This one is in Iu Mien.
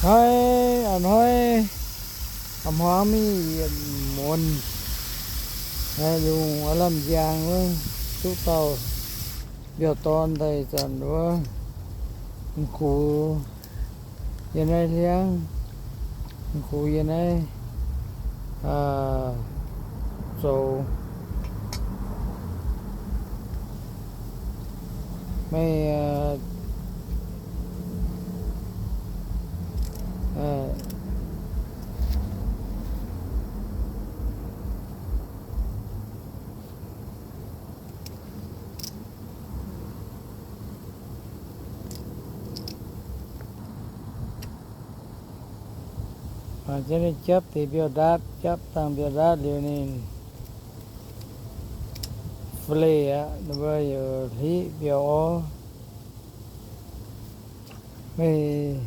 Hnoi, a'hnoi, a'hmuangx mingh yietc muonz, lungh aav lamh njang wuov, duqv dauh mbiauz-dorn daaih zanc wuov, m'gux yiem naaiv hliangv, m'gux yiem naaiv zoux. Meih mangc jienv ninh japv deix mbiauz-ndaatv, japv dangh mbiauz-ndaatv liuz ninh fleih aqv, ninh mbuo yaac hlipv mbiauz orv. Meih